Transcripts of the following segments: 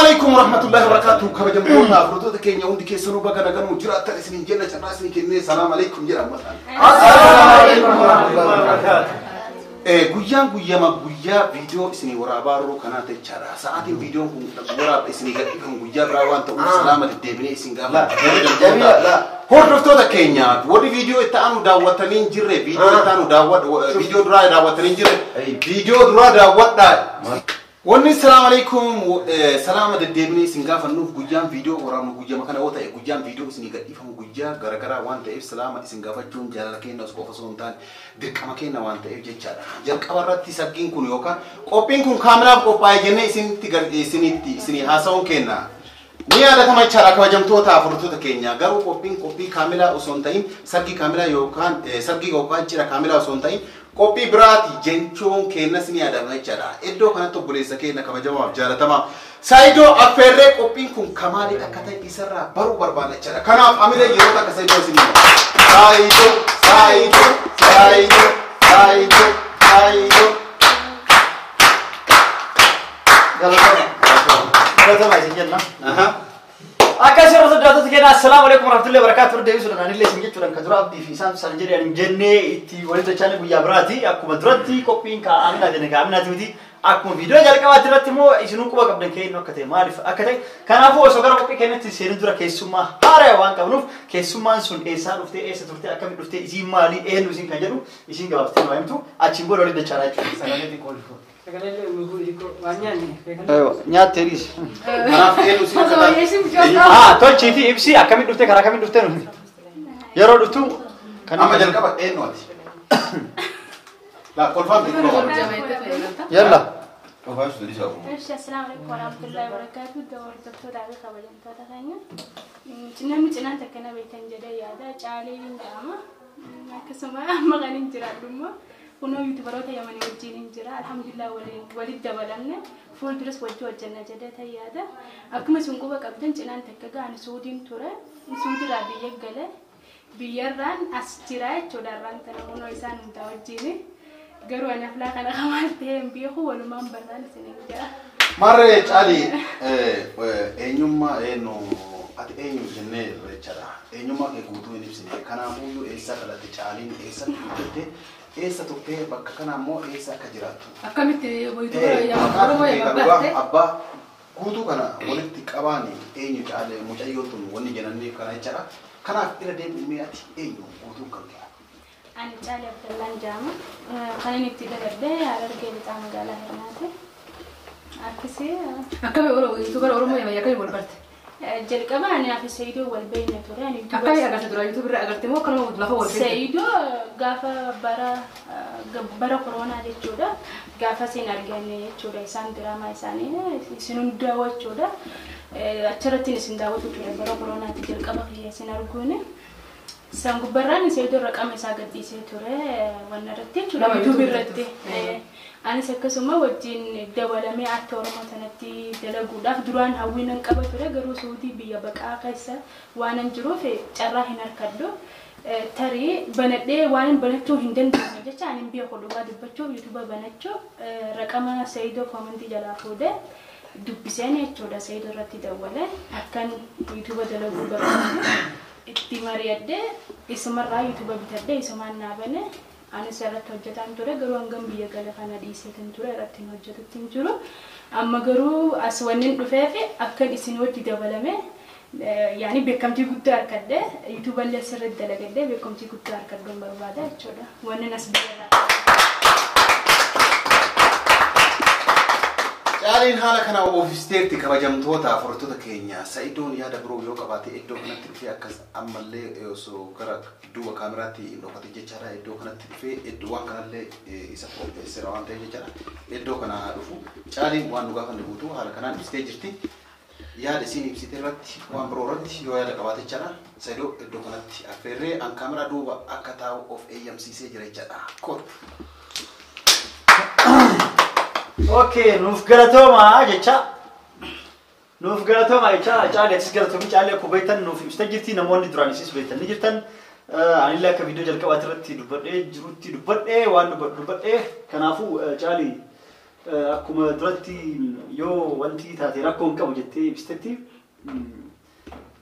Alaikum warahmatullahi wabarakatuh. Kabajamtoota hordoftoota keenya hundi keessanuu baga nagaan jiraattan isiniin jenna, carraa isinii kennee salaam alaikum jedha mataan. Assalaamu alaikum warahmatullahi wabarakatuh. Guyyaan guyyama guyyaa viidiyoo isinii waraabaa yeroo kanaa jechaadha. Sa'aatiin viidiyoon kun waraaba isinii gadhiifamu guyyaa biraa waan ta'uuf salaama deddeebinee isin gaafa. Hordoftoota keenya warri viidiyoo itti aanu daawwatanii hin jirre, viidiyoo itti aanu daawwadha, viidiyoo duraa daawwatanii hin jirre, viidiyoo duraa daawwadhaa. Wanni salaam alaikum salaama deddeebinee isin gaafannuuf guyyaan viidiyoo waraabnu guyyama kana yoo ta'e, guyyaan viidiyoo isinii gadhiifamu guyyaa garaagaraa waan ta'eef salaama isin gaafachuun jaalala keenya os qofa osoo hin taane dirqama keenya waan ta'eef jechaadha. Jalqaba irratti saggiin kun yookaan qophiin kun kaameraaf qophaa'e jennee isinitti isinitti isinii haasa'uun keenya ni yaadatama jechaadha, kabajamtoota hordoftoota keenya. Garuu qophiin qophii kaameraa osoo hin ta'in, sargii kaameraa yookaan sargii yookaan cidha kaameraa osoo hin ta'in qophii biraati jechuun keenyas ni yaadama jechaadha. Iddoo kanatti obboleessa keenya kabajamaaf jaalatamaa Saayidoo affeerree qophiin kun kamaalii akka ta'e isarraa baruu barbaadna jechaadha. Kanaaf amilee yeroo takka Saayidoo isin hima. Saayidoo, Saayidoo, Saayidoo, Saayidoo, Saayidoo. Galatama. Galatama isin jenna. Akkas yeroo sodaatota keenya, assalaamu alaikum warahmatullahi wabarakatuh, deebisuudhaan anillee isin jechuudhaan kan dura abdii fi isaan san jedhan hin jennee itti walitti dachaalee guyyaa biraati. Akkuma duratti qophiin kaa'aminaa jenne kaa'aminaati miti. Akkuma viidiyoo jalqabaatti irratti immoo isinuu quba qabdan keenya akka ta'e, maaliif akka ta'e. Kanaafuu osoo gara qophii keenyatti seenuu dura keessummaa haaraa waan qabnuuf, keessummaan sun eessaa dhuftee, eessa turtee, akkamitti dhuftee, isiin maalii, eenyu isiin kan jedhu isiin gabaabsitee nu himtu, achiin booda walitti dachaalaa jechuudha. Sagalee xiqqoo ol fuudhu. Nyaattee dhiisi. Kanaaf eenyu isin akka taate? Ah, tolchiitii ibsi, akkamitti dhuftee, karaa kamitti dhuftee nu yeroo dhuftu kan Amma jalqaba eenyu ati? Laa kolfaan xiqqoo. Yalla. Eshi, assalamu alaikum warahmatullahi wabarakatuh. Hordoftoota fi kabajamtoota keenya. Namni cinaan takka na beektan jedhee yaada. Caalee hin jedhama. Akkasuma amma kan hin jiraadhu immoo kunoo yuutubaroota Yamanii wajjin hin jira. Alhamdulillah, walitti dabalamne fuulduras wajji hojjenna jedhee ta'e yaada. Akkuma isin quba qabdan, cinaan takka ga'an Suudiin ture. Suudiirraa biyya gale. Biyyarraan as jira jechuudha, irraan tana kunoo isaan hundaa wajjin. Garuu ani aflaa kana kamaal ta'e hin beeku, walumaan barraan isiniin jira. Marree Caalii, eenyummaa eenyu ati, eenyu jennee jechaadha. Eenyummaa kee guutuu hin ibsine. Kanaafuu eessa dhalatte Caaliin, eessatti guddatte, eessa turtee, bakka kana immoo eessa akka jiraattu? Akkamitti Maqaa Oromoo kee Yaman kan dhugaa barte? Abbaa guutuu kana walitti qabaani eenyu Caalee mucayyoon tun wanni jedhaniif kana jechaadha. Kanaaf irra deebi'ee ati eenyu guutuun kan kee? Ani Caalii Abdallaan jedhama. Kan inni itti daladhe Harargee Lixaa magaalaa Hirnaati. Akkasii. Akkami yuutubara Oromoo Yaman akkami wal barte? Jalqaba ani fi Saayidoo wal beekna ture. Ani Akkami agarte dura? Yuutuub irra agarte moo akkanuma lafa wal beekte? Saayidoo gaafa bara koronaa jechuudha. Gaafa isin arganne jechuudha. Isaan diraamaa isaanii isin hundaa jechuudha. Achirratti isin daawwatu ture, bara koronaatti jalqaba kiyya isin arguuni. Isaan gubbarraan Saayidoo raqama isaa gadhiisee ture wanna irratti jechuudha. Nama YouTube YouTube irratti. Anis akkasuma wajjin dabalamee aartii Oromoo sanatti dalaguudhaaf duraan hawwiin qaba ture, garuu Suudii biyya baqaa keessa waan jiruuf carraa hin harkadhu. Tarii banadhee waan banachuu hin dandeenye jecha ani hin beeku, dhugaa dubbachuuf yuutuuba banachuu raqama Saayidoo koomentii jalaa fuudhee dubbiseen jechuudha. Saayidoo irratti dawwalee akkan yuutuuba dalaguu barbaadu itti mari'adhee, isumarraa yuutuuba bitadhee isumaan naa bane. Anis irratti hojjetaan ture, garuu hangam biyya gala kana dhiiseetin ture irratti hin hojjetutti hin jiru. Amma garuu as wannin dhufeef akkan isin wajji dabalame yaani beekamtii guddaa harkadhee yuutuuballee asirratti dalagadhee beekamtii guddaa harkadhuun barbaada jechuudha. Wannin as biyya Caaliin haala kana ofiisteetti, kabajamtoota hordoftoota keenya. Sa'idoon yaada biroo yoo qabaate iddoo kanatti dhufee akkas ammallee osoo gara duuba kaameraatti hin dhokate jechaadha. Iddoo kanatti dhufee iddoo waan kanallee isa qopheesseera waan ta'eef jechaadha. Iddoo kana dhufu Caaliin waan nu gaafanne guutuu haala kanaan ibsitee jirti. Yaada isiin ibsite irratti, waan biroo irratti yoo yaada qabaate jechaadha. Sa'idoo iddoo kanatti affeerree an kaameraa duuba akka taa'u of eeyyamsiisee jira jechaadha. Kootu. Okay, nuuf galatooma jecha. Nuuf galatooma jecha, Caalee atis galatoomii. Caalee akkuma beektan nuuf ibsitee jirti, namoonni duraan isis beektan ni jirtan. Anillee akka viidiyoo jalqabaatti irratti dubbadhee jirutti dubbadhee waan dubbadhu dubbadhee, kanaafuu Caalii Akkuma duratti yoo wanti taate rakkoo hin qabu jettee ibsitetti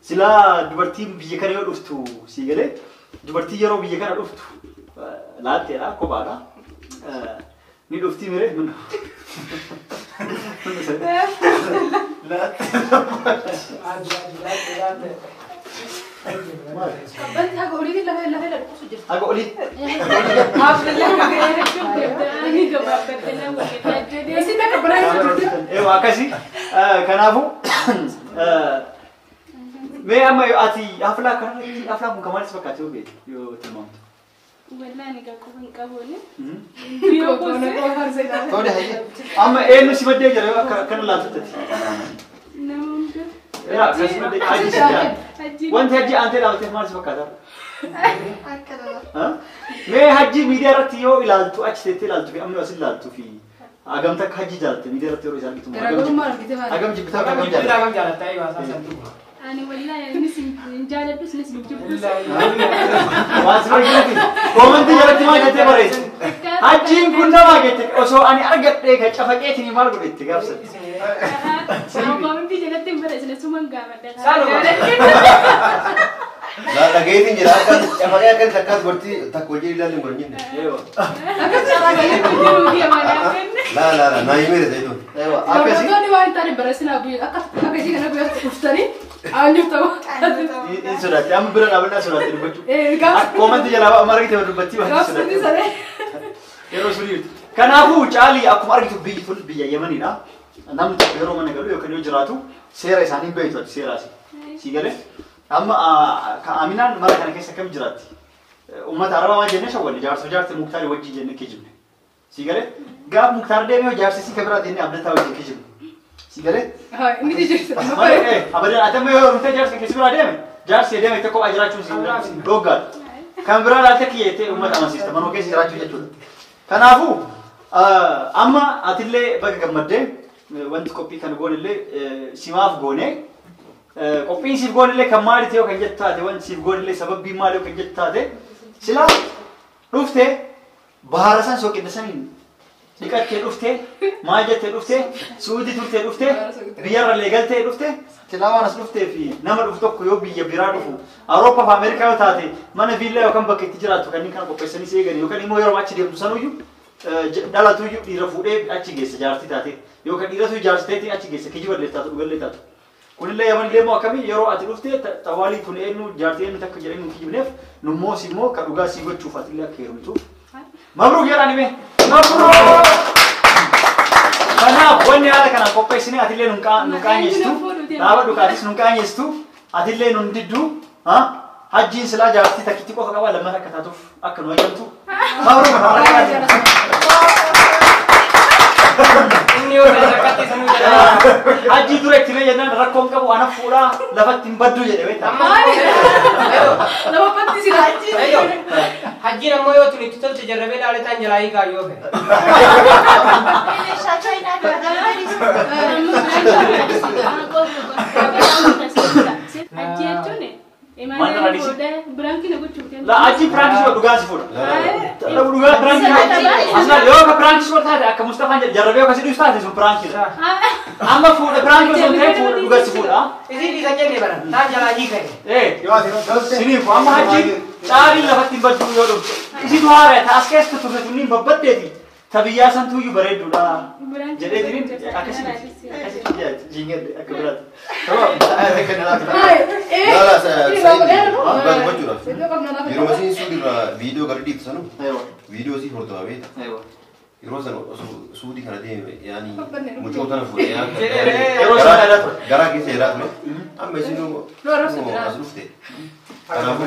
silaa dubartiin biyya kana yoo dhuftu sii galee dubartii yeroo biyya kana dhuftu laatteedha kophaadha. Ni dhuftii miree mana. Qabbanti haga oliitiin lafa lafa dhukkubsu jirti. Haga olii. Isin akka banaa jirti. Eewa akkasi. Kanaafuu mee amma ati haflaa kanarratti haflaan kun kan maalis fakkaate yoo beektu yoo tilmaamtu? Wallahi ani gaa quba hin qabuuni. Tole hayyee. Amma eenyu si maddee jira yoo akkana laaltutti? Nama hunda. Yaa akkasi maddee hajji si jira. Wanti hajji aantee dhaabbateef maal si fakkaata? Mee hajji miidiyaa irratti yoo ilaaltu achi teettee ilaaltu fi amma as ilaaltu fi hagamta akka hajji jaalatte miidiyaa irratti yeroo isaan argitu Garaagarummaa argite maali? hagam jibbitaa fi hagam jaalatte? Ani wallahi anis hin jaaladhus nis hin jibbus. Waan si barbaadu koomantii jalatti maal jettee barreessi? Hajjiin kun nama jette osoo ani argadhee kan cafaqeetiin maal godhe itti gaafsatti? Koomantii jalatti hin barreessine suman gaafadha. Laa dhageetiin jira akka cafaqee akka takkaas dubartii takka hojii ilaalle hin godhin jenne. Laa laa laa naa himeera ta'e Eewa akkasi. Hordoftoonni waan hin taane barreessinaa guyyaa akka akka ishii kana guyyaatti dhuftanii aanyuuf ta'u. Hin sodaatti amma bira dhaabannaa sodaatti dubbachuu. Gaaf Koomantii jalaa amma argite dubbattii waan gaaf sunni sodaatti. saree. Yeroo sunii miti. Kanaafuu caalii akkuma argitu biyyi tun biyya Yemeniidha. Namni tokko yeroo mana galu yookaan yoo jiraatu seera isaanii hin beektu ati seeraasi. Si galee amma ka Aminaan mana kana keessa akkam jiraatti? Uummata Arabaa maal jennee shawwanne jaarsa jaarsa Muktaarii wajjin jennee kijibne. Si galee gaaf Muktaar deemee jaarsi si kabiraa jennee abdataa wajjin kijibne. Si galee Inni jijjiirsa. Malee abadan ati amma yoo heerumtee jaarsa keessa biraa deeme jaarsi deeme tokko kophaa jiraachuun si dhoggaadha. Kan biraa laaltee kiyyeettee uummata amansiista manuma keessa jiraachuu jechuudha. Kanaafuu amma atillee baga gammaddee wanti qophii kan goonillee simaaf goone qophiin siif goonillee kan maali ta'e kan jettu taate wanti siif goonillee sababbii maali kan jettu taate silaa dhuftee bahara san soqidda saniin dhiqattee dhuftee maal jettee dhuftee suudii turtee dhuftee biyyarrallee galtee dhuftee silaa waan as dhuftee fi nama dhufu tokko yoo biyya biraa dhufu Awurooppaa fi Ameerikaa yoo taate mana viillaa yookaan bakka itti jiraattu kanneen kana qopheessanii si eegan yookaan immoo yeroo achi deemtu sanuyyuu dhalatuyyuu dhiira fuudhee achi geessa jaartii taate yookaan dhiiratu jaarsi ta'eetiin achi geessa kijiballee taatu dhugallee taatu. Kunillee Yamanillee immoo akkamii yeroo ati dhuftee xawaalii tun eenyu jaartii eenyu takka jedhanii nu kijibneef nummoos immoo ka dhugaa sii gochuuf atillee akka heerumtuuf. Mabruuk jedhaan hime! Mabruuk! Kanaaf wanni haala kanaan qopheessinee atillee nun qaanyeessitu dhaaba dhugaatis nun qaanyeessitu atillee nun diddu hajjiin silaa jaartii takkitti qofa qaba lammata akka taatuuf akka nu ajamtu. Mabruuk! Inni yoo ta'e akkatti sanuu jedha. Hajjii dura itti mee jennaan rakkoon qabu ana fuudhaa lafatti hin baddu jedhe beektaa. Nama batti si hajji. Hajjiin ammoo yoo tun itti tolte jarrabee dhaalee ta'an jalaa hiikaa yoo fedhe. Hajji jechuun imaanaa fuudhee biraankii na gochuuf deema. La hajji piraankii si dhugaa si fuudha. Dhugaa piraankii asnaa yoo ka piraankii si taate akka Mustafaan jedhe jarrabee akkasii dhiisu taate sun piraankiidha. Amma fuudha piraankii osoo hin ta'in fuudha dhugaa si fuudha. Isin dhiisan jenne baran ta'an jalaa hiikaa. Siniif amma hajji caaliin lafatti hin baddu yoo dhufte. Isitu haara taas keessa turte tunniin babbaddeeti. Ta biyyaa santuuyyuu bareedduudha. Jedhee diriin akkasitti akkasitti jiingedde akka biraatti. Laa laa Saayid dubbachuudhaaf. Yeroo isiin suudirraa viidiyoo gadi dhiibtu sanu viidiyoo isii hordofaa beekta. Yeroo sana osoo suudii kana deeme yaani mucoo tana fuudhee Yeroo sana aadaa ture. garaa keessa jedhaa ture. Amma isin as dhufte. Kanaafuu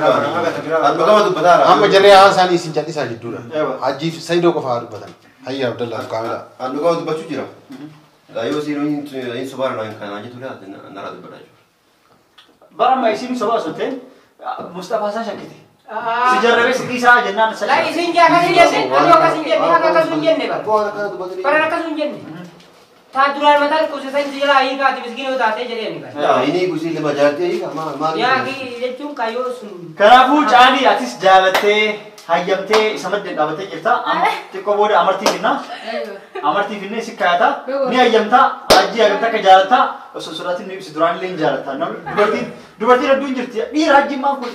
gama dubbataara. Amma jarri haa isaanii isin callisaa jidduudha. Hajjii fi Saayidoo qofa haa dubbatan. Hayya Abdallaa fi Kaamilaa. Annu gama dubbachuu jira. Yoo isin hin sobaara kanaan jettu narraa dubbadhaa jechuudha. Bara amma isin sobaa osoo ta'e Mustafaa san shakkite. Si jarrabee si dhiisaa jennaan La isin jaa akkas hin jenne ani akkas hin jenne haga akkas hin jenne bara. Bara akkas hin jenne. Taa duraan mataa dhukkubsatan jalaa hiikaati miskiinoo taatee jedhee ni bara. Inni gusii lama jaartee hiika maal Yaa jechuun kaayyoo sun. Kanaafuu caalii atis jaalattee Hayyamtee isa maddeen dhaabattee jirta. Xiqqoo booda amartii finna. Amartii finnee si kaayata. Ni hayyamtaa. Hajji hagamta akka jaalataa. Osoo sodaatiin nu ibsi duraan illee hin jaalataa. Dubartiin hedduun jirti. Dhiira hajji maan kun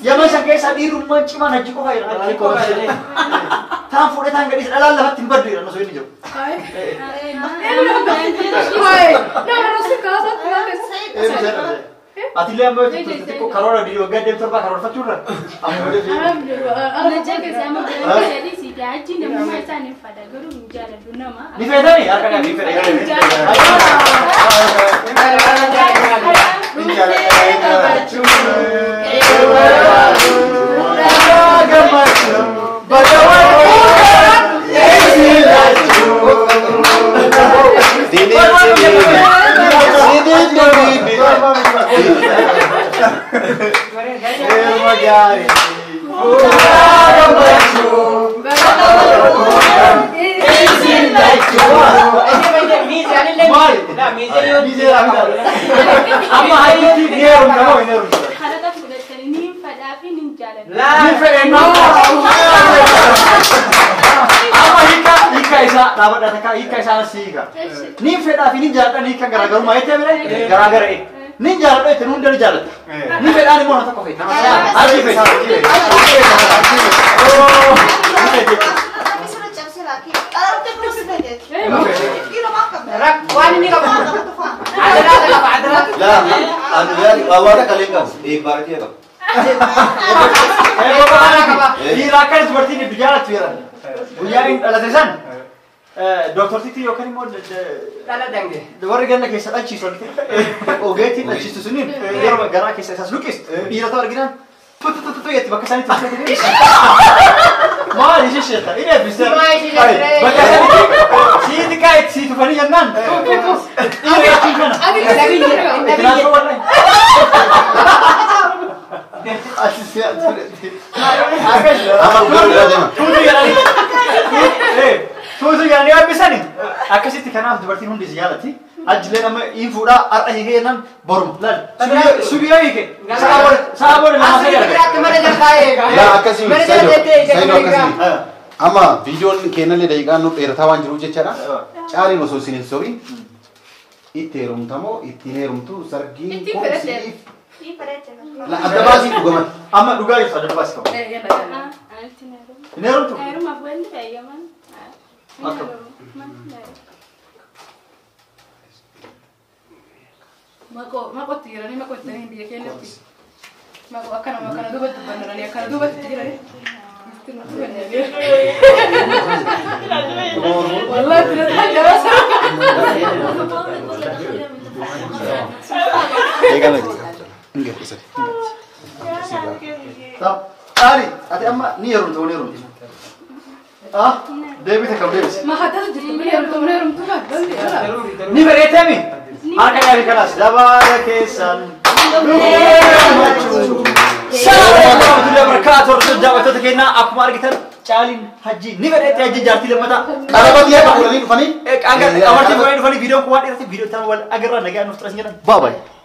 Yaman san keessaa dhiirummaan cimaan hajji qofa jira. Taan fuudhee taan gadhiisa dhalaan lafatti hin baddu jedhan osoo inni jiru. Ati illee amma xiqqoo karoora waggaa deemtu torbaa karoorfachuurra. Ni feetanii harka kan ni fedhe. Amma hayyuutti ni heerumta moo hin heerumta? Ni fedhe Amma hiika isaa dhaabadha takka hiika isaa si hiika. Ni fedhaa fi ni jaalladha ni hiika garaagarummaa jettee bire garaagara ee. Ni jaalladha jettee hunda ni jaalatta. Ni fedhaan immoo na tokko feeta. Hajji feeta. Dhiira akkanis dubartiin hedduu jaallattu jedhan. Guyyaa inni dhalate san dooktortiitti yookaan immoo warri ganna keessa dhalchiisu ogeettiin dhalchiistu suniin yeroo garaa keessa isaas luqqistu dhiira ta'u arginaan tu jetti bakka isaaniitti maal ishee sheeta inni eebbiste bakka isaaniitti sii xiqqaa itti sii tufanii jennaan dhiira jechuun kana itti naasoo wallahi. Tuutu jedhanii eebbisani. Akkasitti kanaaf dubartiin hundi si jaalatti. Ajjileen amma hin fuudhaa har'a hiikee jennaan boruma. Laal subii yoo hiike sa'a booda lama sadii argata. Amma viidiyoon keenyallee daqiiqaan nu dheerataa waan jiruuf jechaadha. Caaliin osoo isin hin sobiin itti heerumtamoo ittiin heerumtu sargiin kun siif La adda baasii dhugaman. Amma dhugaa jirtu adda baasii qabu. Hin heerumtu? Akkam. Maqootti jiranii maqootti jiranii biyya keenyatti. Maqoo akkanuma akkana duubatti dubbannaranii akkana duubatti jiranii. Wallahi Taali, ati amma ni heerumtu ni heerumtu. Ah, deebite kam deebise. Ma haddatu jirtu ni heerumtu ni heerumtu Ni fedheetemi? Harka gaarii kanaas dabaala keessan. Salaam warahmatullahi wabarakatuh. Hordoftoota daawwattoota keenyaa akkuma argitan Caaliin Hajji ni fedheette Hajji jaartii lammataa. Qarabatii harka fuudhanii dhufanii. Amartii fuudhanii dhufanii viidiyoon kun waan dheerate viidiyoo itti wal agarra nagaa nuuf xurasin jedhan. Bye bye.